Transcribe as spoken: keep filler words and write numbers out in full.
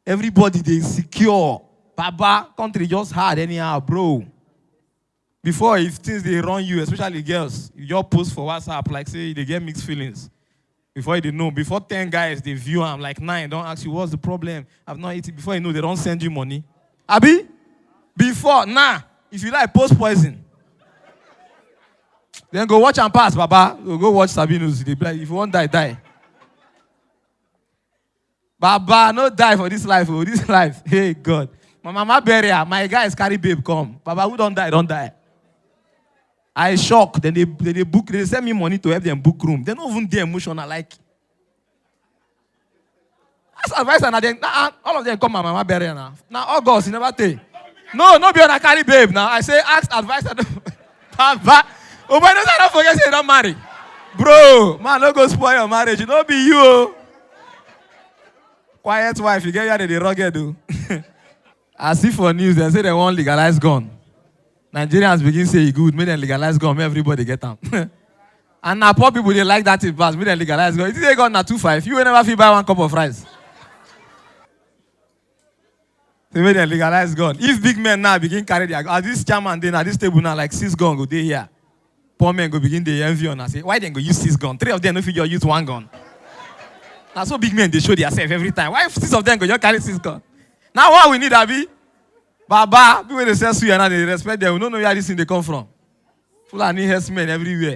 Everybody dey secure. Baba, country just hard anyhow, bro. Before, if things dey run you, especially girls, you just post for WhatsApp like say you dey get mixed feelings. Before you dey know, before ten guys dey view am, like nine don ask you, "What's the problem? I've not eaten." Before you know, they don send you money. Abi? Before, now, if you like, post poison. Then go watch am pass, Baba. Go, go watch Sabinus. They be like, "If you wan die, die." Baba, no die for this life, oh, this life. Hey, God. My mama burial, my guys carry babe come. Baba, who don die, don die. I shock. Then they, they, they book, they send me money to help them book room. They no even dey emotional, like. Ask advisor, na them, na, all of them come my mama burial now. Now August, you never take. No, no be una carry babe now. I say ask advisor. Baba, oh boy, no, I don't forget say you don marry. Bro, man, no go spoil your marriage. No be you, oh. Quiet wife, you get where they dey rugged, oh. I see for news, they say they wan legalize gun. Nigerians begin say e good, make dem legalize gun, make everybody get am. And na poor people dey like that thing pass, make dem legalize gun. You think say gun na two five? You wey never fit buy one cup of rice. Say make dem legalize gun. If big men now begin carry their, as this chairman dey na this table now, like, six gun go dey here. Poor men go begin dey envy una, say, "Why dem go use six gun? Three of them no fit just use one gun." Na so big men dey show theirself every time. Why six of them go just carry six gun? Now what we need, abi? Baba, people wey dey sell suya now, dey respect them. We no know where this thing dey come from. Fulani herdsmen everywhere.